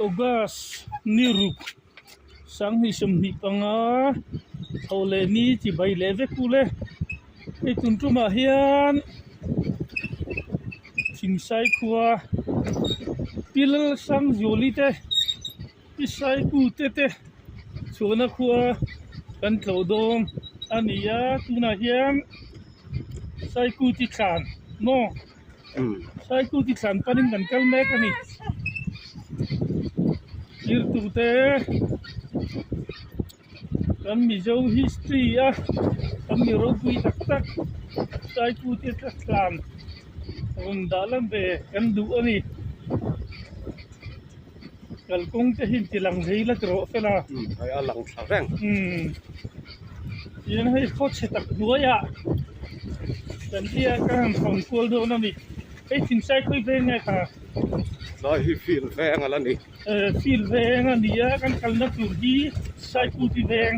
August ni ruk sanghnih 25 tho leh ni chi bai leh vek u le hei tun tumah hian Thingsai khua Pilsangzuali te Pisaipu te te chhuahna khua kan tlawh dawn a ni a tunah hian Saikuti thlan maw Saikuti thlan panin kan kal mek a ni zirtute kan Mizo history a kan mi ropui tak tak Saikuti thlan rawn dah lam ve kan duh a ni. Kalkawng te hi inti lang zei la ti rawh fel a. Umm hei a lang thla reng. Umm tiang hei khaw chhe tak hnuaiah kan tia ka han hawn kual dawn a ni. Hei thingsai khawi veng nge kha? Tlai hi field veng a la ni. Eh field veng a ni a kan kalna tur hi Saikuti veng.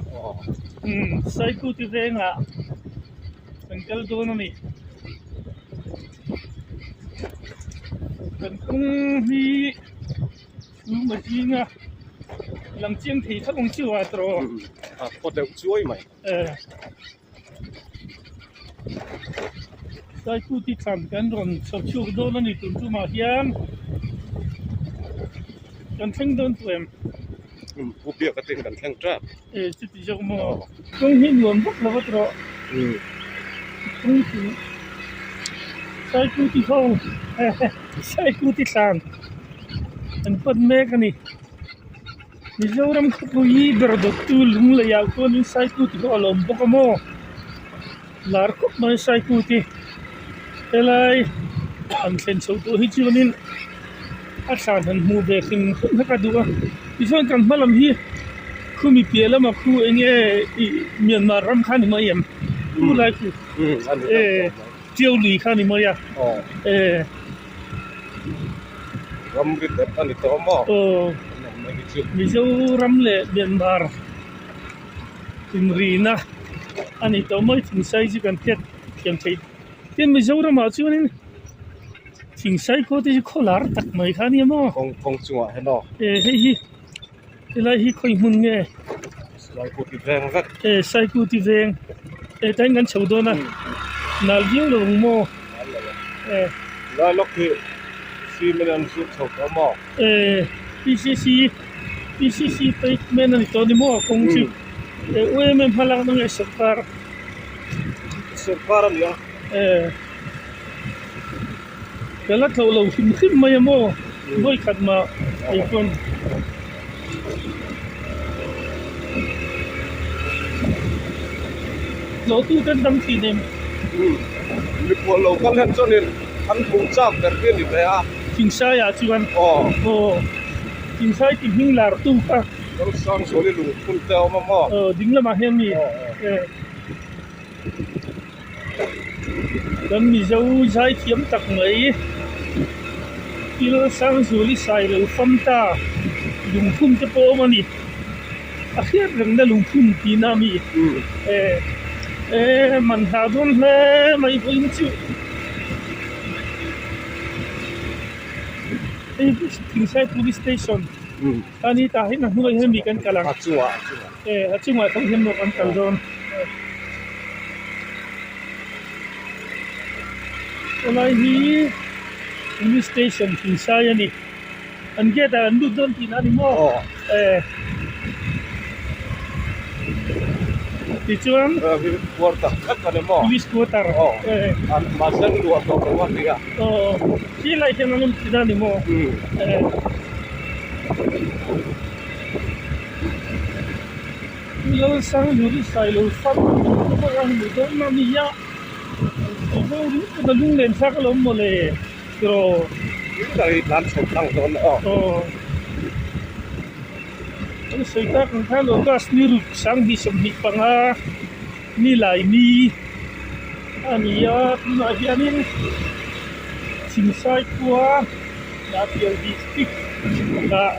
Umm Saikuti vengah kan kal dawn a ni. Kan kawng hi chhum a zing a lang chiang thei thlap ang chiu a tawh a khaw deuh chuai mai eh Saikuti thlan kan rawn chho chhuak dawn a ni tun tumah hian kan thleng dawn tawh em. Pu biak atin kan thleng tap. E chuti zawk maw? Kawng hi nuam vak lo a tawh. Kawng chu Saikuti ho Saikuti thlan an pan mek a ni. Mizoram khawpui ber dawttu lunglei ah chuanin Saikuti ho a lo awm bawk a maw? Lar khawp mai Saikuti helai an thlen chhoh tawh hi chuanin a thlan han hmuh ve hrim hrim kha ka duh a tichuan kan hma lam hi khumi piah lama khu eng nge ih Myanmar ram kha a ni mai em khu lai khu eh Tiau lui kha a ni mai a eh. Ramri dep a ni tawh maw? Aw Mizoram leh Myanmar. Inrina a ni tawh mai thingsai chu kan hriat thiam theih tin Mizoramah chuanin thingsai khua te hi khaw lar tak mai kha a nia maw kawng kawng chungah hian aw e hei hi helai hi khawi hmun nge Saikuti veng vek e Saikuti veng e tain kan chho dawn a nal viau lo ang maw e lai lawk hi cement an zut chho tawh maw e P_C_C P_C_C pavement a ni tawh a ni maw a kawng chu e u em em hmalak na nge sawrkar sawrkar a ni a e ka la tlo lo hrim hrim mai a maw vawi khat mah ei pawn tlawh tu ten dam thin em mikhual lo kal hian chuanin an hmuh chak ber hi a ni ve a Thingsai ah chuan aw Thingsai ti hming lar tu kha Lalsangzuali lungphun te a awm a maw aw ding lamah hian mi Kan Mizo zai thiam tak mai Lalsangzuali sai lo fam ta lungphun te pawh a awm a ni a hriat rengna lungphun tihna a mi eh man hla dawn hle mai vawiin chu. Hei hi Thingsai Police Station a ni tah hian a hnuai hian mi kan kal ang a chungah a chungah eh a chungah tho hian maw kan kal dawn helai hi Police Station Thingsai a ni an gate ah an lut dawn tihna a ni maw eh tichuan quarter vek a ni maw police quarter eh mahse an luah tawh lo a nia aw khi lai hian an awm thin a ni maw eh Lalsanghlui Sailo fam pawh a hmu dawn a nia lunglen thlak alawm mawle. Tiraw. Hi tlan chho tlang dawn aw. Aw. Kan sawi tak ang khan August ni ruk 2025 ni lai ni a ni a tunah hianin Chhimsai khua Hnahthial district ah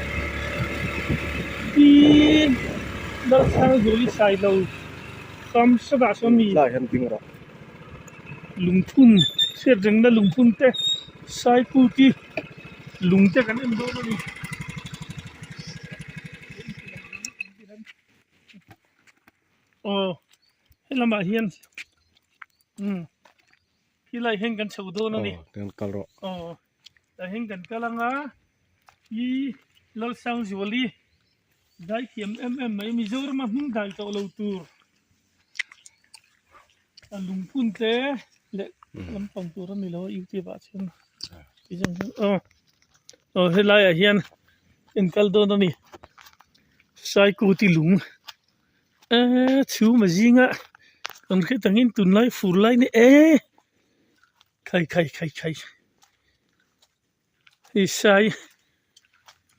Pi Lalsangzuali Sailo fam satah sawn mi. Tlai hian ding rawh. Lungphun chhiat rengna lungphun te Saikuti lung te kan en dawn a ni. Aw helamah hian umm helai hian kan chho dawn a ni. Aw tiang kal rawh. Aw tah hian kan kal anga i Lalsangzuali Zaithiam em em mai Mizoram a hming dai tawh lo tur a lungphun te leh lampang tur a ni lo a youtube ah chuan aw aw helai ah hian en kal dawn a ni Saikuti lung eee chhum a zinga kan hriat angin tunlai fur lai ni eee khai khai khai khai. Hei sai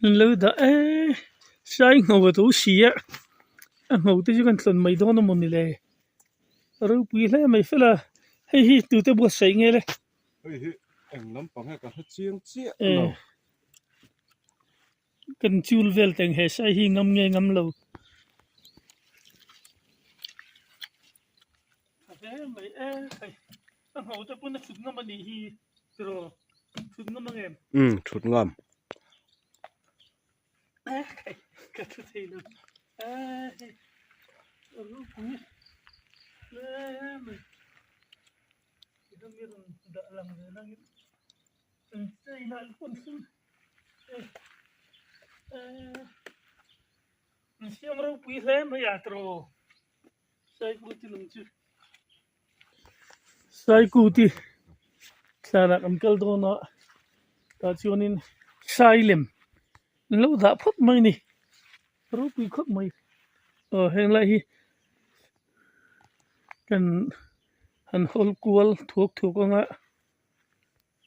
an lo dah eee sai ngho a to si a a ngho te chu kan tlawn mai dawn a mawni le a ropui hle mai fel a hei hi tute buatsaih nge le. Hei hi eng lampang nge ka hre chiang chiah lo. Kan chul vel teng he sai hi ngam nge ngam lo. Tha hle mai e hei a ngho te pawn a thut ngam a nih hi tiraw thut ngam ang em? Umm thut ngam. E hei ka thu thei lo e hei a ropui hle mai tihian mi rawn dah lang ve nangin An siam ropui hle mai a tiraw Saikuti lung chu Saikuti thlalak an kal dawn a tah chuanin sai lem an lo dah phawt mai a ni ropui khawp mai aw heng lai hi kan han hawl kual thuak thuak ang a.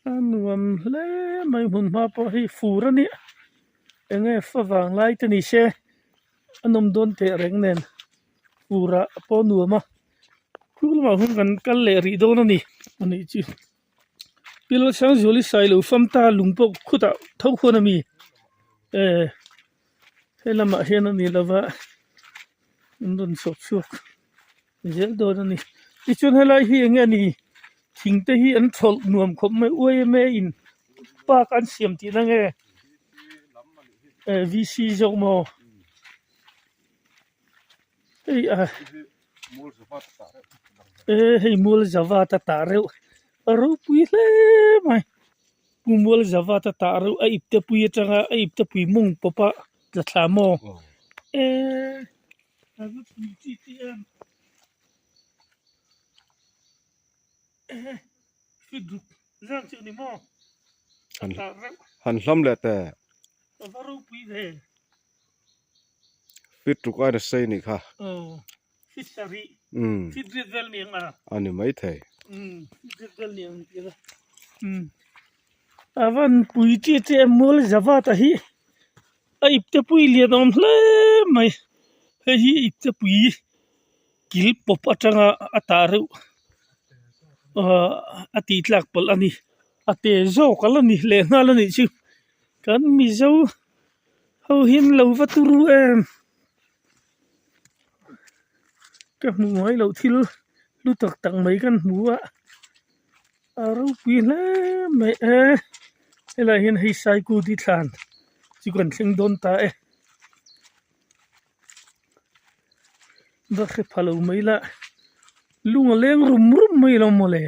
A nuam hle mai hmun hma pawh hi fur a nia eng nge fa vang lai te ni se a nawm dawn teh reng nen fur ah pawh a nuam a khu lamah hun kan kal leh rih dawn a ni a nih chu Pilsangzuali Sailo fam ta lung pawh khutah tho khuan a mi eh he lamah hian a ni lova an rawn chhawp chhuak. Zel dawn a ni. Tichuan helai hi eng nge ni thing te hi an chhawlh nuam khawp mai uaim e in park an siam tih na nge eh V C zawk maw hei a eh hei mual zavat a tah reuh a ropui hle mai pu mual zavat a tah reuh a ipte pui atanga a ipte pui mawng pawp a tla thla maw eh. Han hlam leh teh fit ruk aia sei nih kha umm a ni maithei. A van pui chi che mual zavat a hi. A ipte pui lian awm hle mai hei hi ipte pui kil pawp atanga a tah reuh ahh a tih tlak pawlh a ni a te zawk a la ni leh nghal a nih chu kan mizo ho hian lo va turu em ka hmu ngai loh thil hlu tak tak mai kan hmu a. A ropui hle mai e helai hian hei saikuti thlan chu kan thleng dawn ta e va hre pha lo mai la lung a leng rum rum mai lo mawle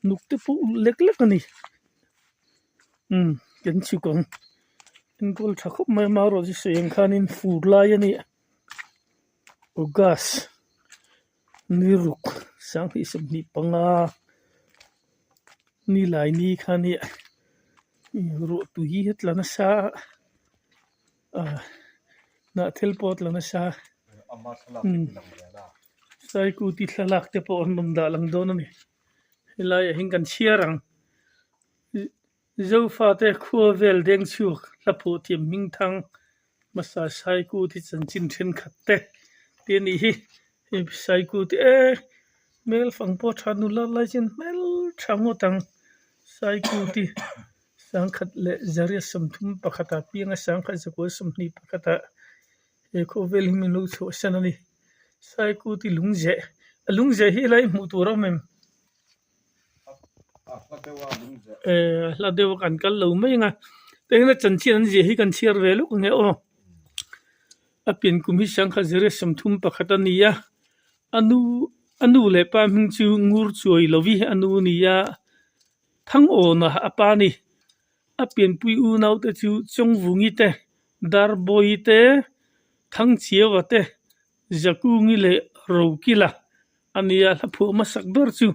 nuk te pawh ulh lek lek a ni umm kan chhuk ang enkawl tha khawp mai amaherawhchu sawi ang khanin fur lai a nia august. Ni ruk sanghnih 25 ni lai ni kha nia ruah tui hi a tla nasa a ah hnahthel pawh a tla nasa umm saikuti thlalak te pawh an rawn dah lang dawn a ni helaiah hian kan chhiar ang. Zofate khua vel deng chhuak hlaphuah thiam hming thang hmasa Saikuti chanchin thenkhat te te a nih hi. Hei Saikuti e hmel fang pawh tha nula lai chuan hmel tha ngawt ang. Saikuti sangkhat leh zariat 31 ah pianga sangkhat zakua 21 ah he khawvel hi min lo chhuahsan a ni. Saikuti lungzeh a lungzeh hi helai hmuh tur a awm em? Eh hla deuh a kan kal lo mai ang a tihian a chanchin an ziah hi kan chhiar ve lawk ang e aw. A pian kum hi 1931 a ni a, a nu a nu leh pa hming chu ngur chuai lovi a nu a ni a, Thangawna a pa a ni. A pianpui unaute chu Chawngvungi te, Darbawi te, Thangchiaua te, Zakungi leh Rokila a ni a, hla phuah hmasak ber chu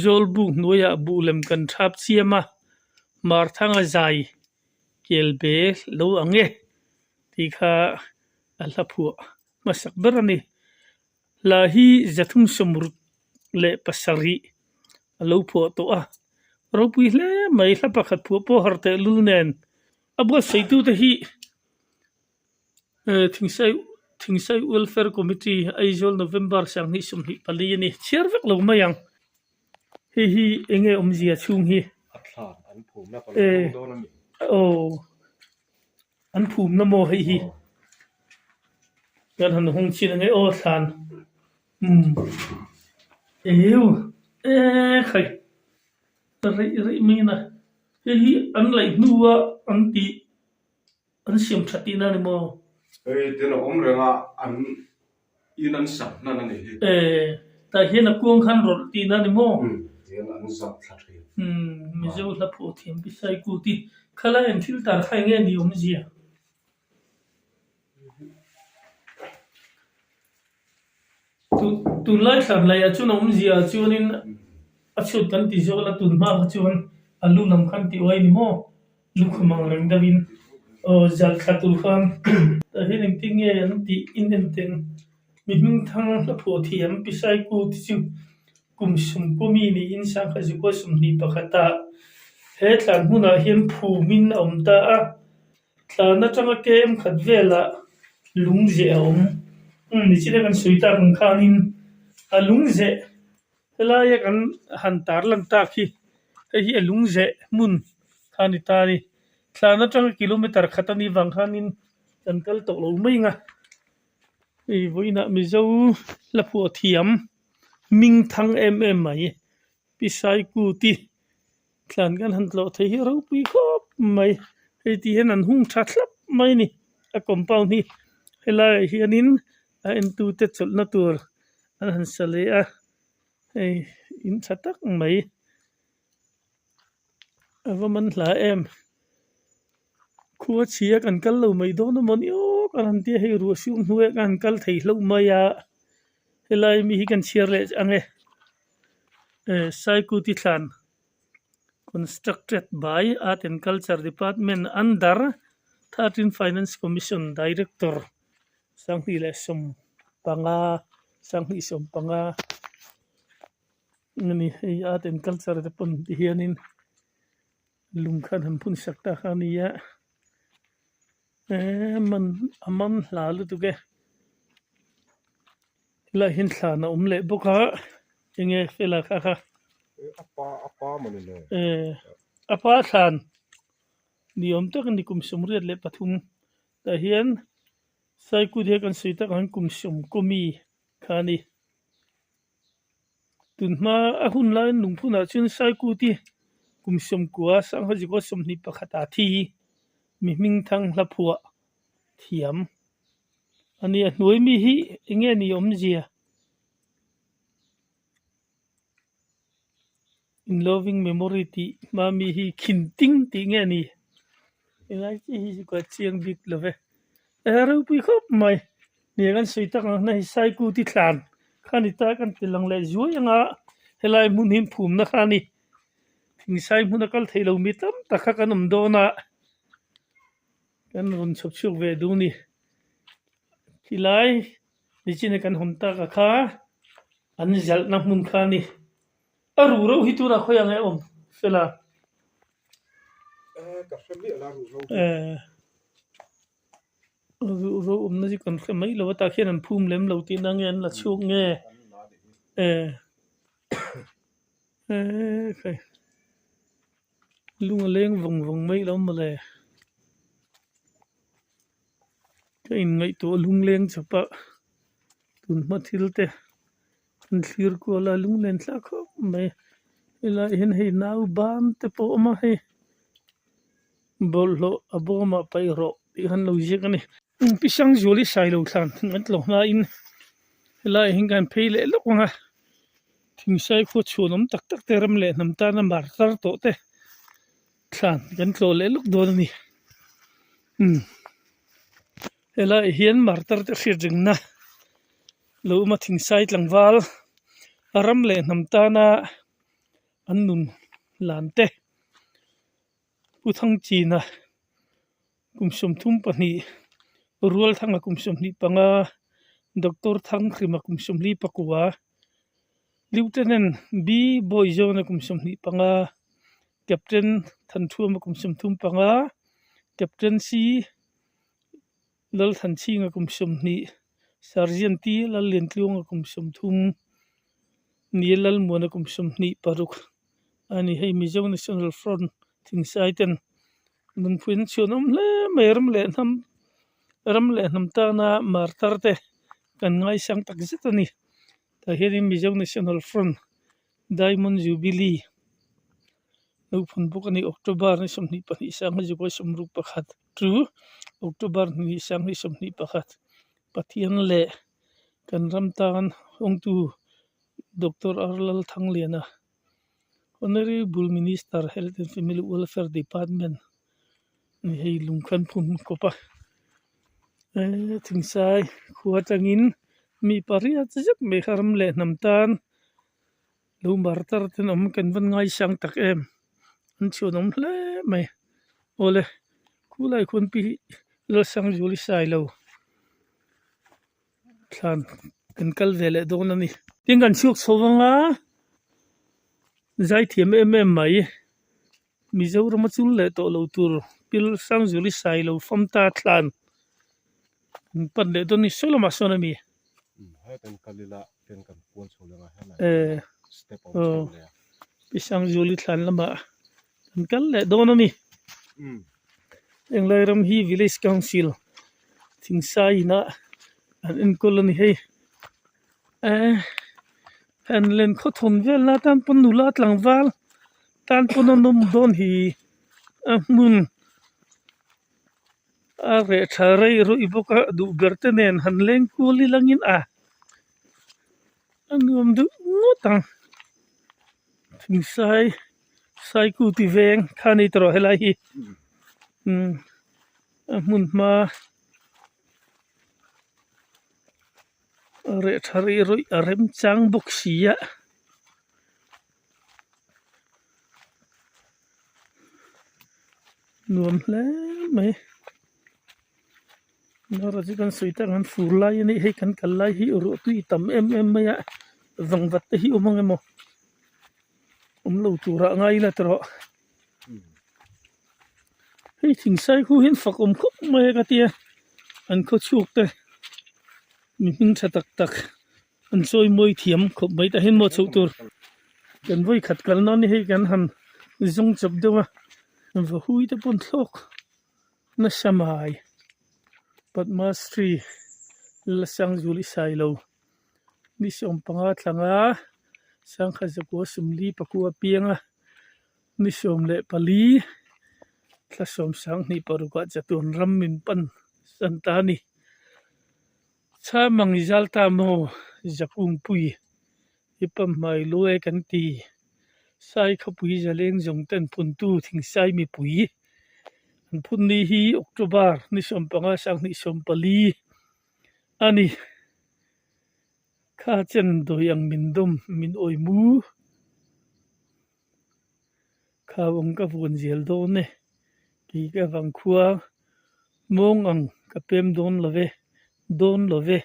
Zawlbuk hnuaiah buhlem kan thap chiam a, Marthanga zai kelbe lo ang e tih kha a hla phuah hmasak ber a ni. Hla hi 367 a lo phuah tawh a, ropui hle mai hla pakhat phuah pawh har tehlul nen a buatsaitute hi Thingsai Thingsai Welfare Committee Aizawl November 2024 a ni. Chhiar vek lo mai ang. Hei hi eng nge awmzia chhung hi? A thlan an phumna ka lo hmang dawn a ni. Aw an phumna maw hei hi? Kan han hawng chin ange aw thlan. Umm eu e khai reih reih mai a na. Hei hi an laih hnua an tih An siam tha tihna a ni maw? Hei tin a awm reng a, an in an sak hnan a nih hi. E, tah hian a kuang khan rawlh tihna a ni maw? Umm, tihian an zap thla thin. Umm, Mizo hla phuah thiam pi Saikut i khalai an thil tar kha enge ni awmzia? Tunlai thlan laihah chuan a awmzia ah chuanin a chhut kan ti zawk a, tun hma kha chuan a lu lam khan ti uai ni maw? Lukhum ang reng deuhin aw zal thla tur khan tah hian engtin nge an tih in en teng mi hming thang hla phuah thiam Pi Saiku te chu kum sawmpumi niin Sangkhazuka 21 ah he thlan hmunah hian phumin a awm ta a. Tlan atanga kem khat velah lungzeh a awm. Umm nichina kan sawi tak ang khanin a lungzeh helaia kan han tar lan tak hi hei hi a lungzeh hmun kha a ni ta a ni. Tlan atanga kilometer khat a nih vang khanin kan kal tawh lo mai ang a. Hei vawiinah Mizo hla phuah thiam hming thang em em mai Pi Saikuti. Tlan kan han tlawh thei hi ropui khawp mai. Hei tih hian an hung tha thlap mai a ni. A compound hi helaiah hianin a entute chawlhna tur an han sa leh a, hei in tha tak mai. A va man hla em. Khua chhia kan kal lo mai dawn a mawni aw kan han tia hei ruah siam hnuaiah kan han kal thei hlauh mai a, helai mi hi kan chhiar leh ang e. Saikuti thlan constructed by Art and Culture Department under 13 Finance Commission Director 2015 2015 a ni hei Art and Culture te pawn ti hianin lung khan han phun sak ta kha a ni a eee man a man hla lutuk e. Helaiah hian thlan a awm leh bawk a enge fela kha kha eh a pa thlan ni awm tak a ni kum 83 tah hian Saikut hi kan sawi tak ang kum 10 mi kha a ni tunhma a hun laiin lungphunah chuan Saikut hi kum 90 sangha zikawt 21 ah thi mi hming thang hla phuah thiam. A ni a hnuai mi hi eng nge ni awmzia? In loving memory tih hma mi hi khin ting tih nge ni? Helai chi hi chu ka chiang bik lo ve. E ropui khawp mai. Nia kan sawi tak ang hna hi Saikuti thlan kha ni ta kan ti lang leh zuai anga helai hmun hi phumna kha a ni. Thingsai hmuna kal theih lo mi tam tak kha kan awm dawn a. Kan rawn chhawp chhuak ve duh ni. Khilai nichina kan hawn tak a kha an zalhna hmun kha a ni. A ruh reuh hi tunah khawi ang e awm fel a. Eh ruh reuh awmna chu kan hre mai lo a tah khian an phum lem lo tihna nge an la chhuak nge eh eh khai. Lung a leng vawng vawng mai lo mawle. Ka inngaihtuah lung leng chawp a, tun hma thil te an thlir kual a lung len thlak khawp mai. Helaiah hian hei nau ban te pawh a awm a hei bawlhhlawh a bawmah paih rawh tih khan lo ziak a ni. Pi Sangzuali Sailo thlan an tlawh hmain helaiah hian kan phei leh lawk ang a, thingsai khua chhuan awm tak tak te ram leh hnam tana mar tar tawh te thlan kan tlawh leh lawk dawn a ni. Umm helaiah hian mar tar te hriat rengna lo awm a thingsai tlangval ram leh hnam tana an nun lan te Pu Thangchina kum 32 Rualthanga kum 25 Doctor Thanghrima kum 29 Lieutenant B Bawihzawna kum 25 Captain Thanthuama kum 35 Captain C Lalthanchhinga kum 20 Sergeant T Lalliantluanga kum 30 Ni Lalmuana kum 26 a ni. Hei Mizo National Front thingsai ten lungpui an chhuan awm hle mai ram leh hnam ram leh hnam tana martar te kan ngaisang tak zet a ni. Tah hianin Mizo National Front Diamond Jubilee lo phun bawk a ni. October ni 22 sang hi zukawt 61 chu October ni sang hi 21 Pathian leh kan ram tan hawngtu Doctor R Lalthangliana Honorable Minister Health and Family Welfare Department ni hei lung khan phun kawp a eee thingsai khua atangin mi pariat zet mai kha ram leh hnam tan lo mar tar ten awm kan van ngaisang tak em an chhuan awm hle mai awle khulai khuan pi Lalsangzuali Sailo. Thlan kan kal ve leh dawn a ni. Tin kan chhuak chho vang a, zaithiam em em mai. Mizoram a chul leh tawh lo tur Pil Sangzuli Sailo Famta thlan kan pan leh dawn a ni. Sawi lamah sawn a mi? Aw Pi Sangzuli thlan lamah kan kal leh dawn a ni. Englai ram hi Village Council thingsai inah an enkawl a ni hei. Ehh han len khawthawn vel na tan pawn nula tlangval tan pawn a nawm dawn hi a hmun a reh tha rei rawih bawk a duh ber te nen han leng kual ilangin a a nuam deuh ngawt ang thingsai. Saikuti veng kha ni tawh helai hi umm a hmun hma a reh tha rih rawih a rem chang bawk si a. Nuam hle mai Nara chu kan sawi tak ang fur lai a nih hei kan kal lai hi ruah tui tam em em mai a vangvat te hi awm ang emaw. Awm lo turah ngai ila ta rawh. Hei thingsai khu hian fak awm khawp mai a ka tia. An khaw chhuak te mi hming tha tak tak an chawi mawi thiam khawp mai tah hian maw chhoh tur kan vawi khat kal nan hi hei kan han zawng chawp deuh a vahui te pawh an thlawk nasa mai Padma Shri Lalsangzuali Sailo. Ni 15 thlanga sangha zakua sawmli pakua pianga ni 14 thla 26 ah chatuan ram min pan san ta a ni. Chhamang i zal ta maw Zakungpui i pamhmai luai kan ti. Sai khawpui zaleng zawng ten phuntu Thingsai mipui an phun ni hi October ni 15 2014 a ni. Kha chen dawi ang min dawm min awi mu. Kha awng ka vuan zel dawn e. Kei ka vang khua mawng ang ka pem dawn lo ve, dawn lo ve.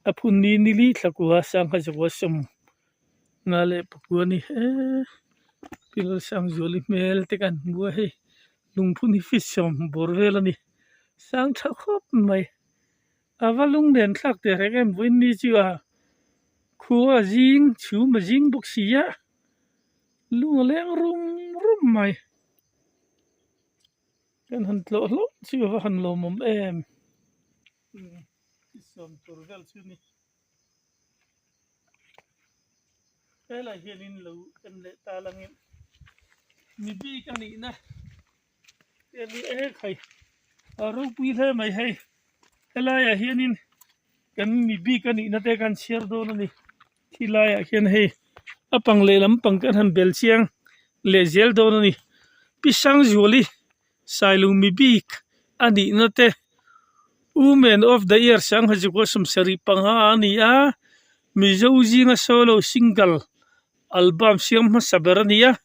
A phun ni nili thlakua sangha zakua 54 a ni he. Pi Lalsangzuali hmel te kan hmu a hei lungphun hi fish sawm bawr vel a ni. Sang tha khawp mai. A va lung nen thlak teh reng em vawiin ni chu a khua a zing chhum a zing bawk si a lung a leng rum rum mai kan han tlawh hlauh chu a va han lawmawm em sawm tur vel chu ni helai hianin lo en leh ta langin mi bik a nihna. Hei a ropui hle mai hei. Helaiah hianin kan mi bik a nihna te kan chhiar dawn a ni. Khi laiah khian hei a pang leh lampang kan han bel chiang leh zel dawn a ni. Pi Sangzuali Sailung mi bik a nihna te Women of the Year Sanghazikua sawmsarih panga a ni a, Mizo zinga solo single album siam hmasa ber a ni a,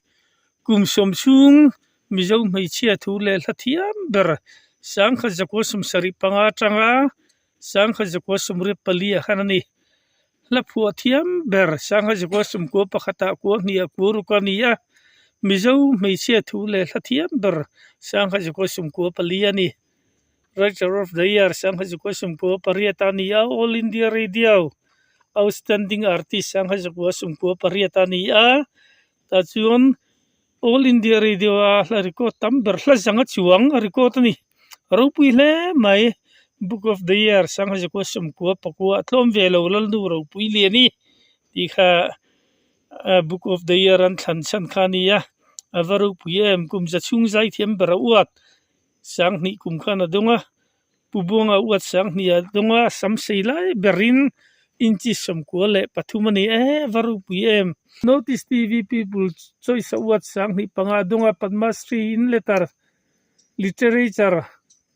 kum sawm chhung Mizo hmeichhia thu leh hla thiam ber Sanghazikua 75 atanga Sanghazikua 84 ah khan a ni. Hla phuah thiam ber Sanghazikua sawmkua pakhatah kua hniah kua ruk a ni a, Mizo hmeichhia thu leh hla thiam ber Sanghazikua 94 a ni. Writer of the Year Sanghazikua 98 a ni a, All India Radio Outstanding Artist Sanghazikua 98 a ni a, tah chuan All India Radio a hla record tam ber hla zanga chuang a record a ni. Ropui hle mai Book of the Year Sanghazikua 99 a tlawm ve lo Lalnu Ropui Liani tih kha Book of the Year an thlan chhan kha a ni a, a va ropui em kum za chhung zai thiam ber a uat. Sanghnih kum khan a dawng a, Pu Buanga uat Sanghnih a dawng a, sam sei lai berin inchi 93 a ni e, va ropui em. Notice TV People Choice a uat 5005 a dawng a, Padma Shri in Letter Literature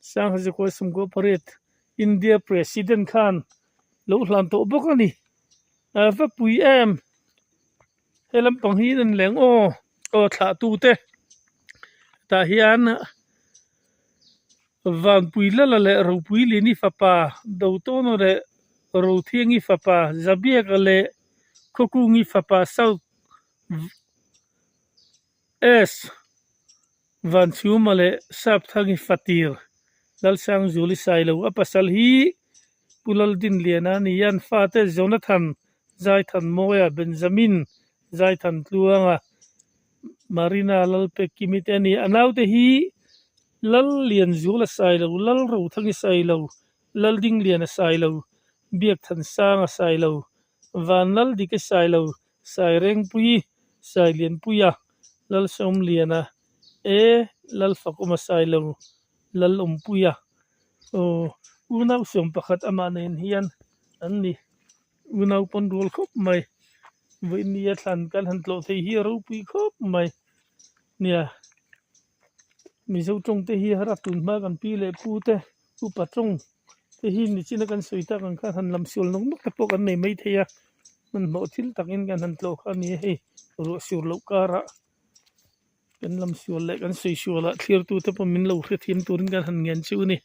1998 India President khan lo hlan tawh bawk a ni. A va pui em. He lampang hi an leng aw aw thlah tu te tah hian Vanpui Lala leh Ropui Lini fapa Dotawna leh Rothiangi fapa Zabiaka leh Khawkungi fapa South S. Vanchhuma leh Sapthangi Fatir Lalsangzuli Sailo a pasal hi Pu Laldinliana a ni a, an fate Jonathan Zaithanmawia, Benjamin Zaithantluanga, Marina Lalpekimi te a ni. A naute hi Lallianzula Sailo, Lalrothangi Sailo, Laldingliana Sailo, Biakthansanga Sailo, Vanlaldiki Sailo, Sairengpui, Sailianpuia, Lalsawmliana e Lalfakawma Sailo, Lalawmpuia aw unau sawm pakhat amah nen hian an ni. Unau pawn rual khawp mai. Vawinia thlan kan han tlawh thei hi a ropui khawp mai. Nia Mizo tawng te hi har a tun hma kan pi leh pu te upa tawng te hi nichina kan sawi tak ang khan han lam sual nawk nawk te pawh kan nei mai thei a hmanhmawh thil takin kan han tlawh kha a ni a hei ruah sur loh karah kan lam sual leh kan sawi sual ah thlir tu te pawh min lo hrethiam turin kan han ngen chu a ni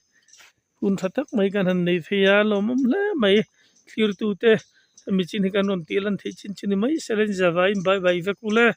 hun tha tak mai kan han nei phei a lawmawm hle mai thlir tu te hemi chin hi kan rawn tih lan theih chin chu ni mai se la in zavaiin bye bye vek ule.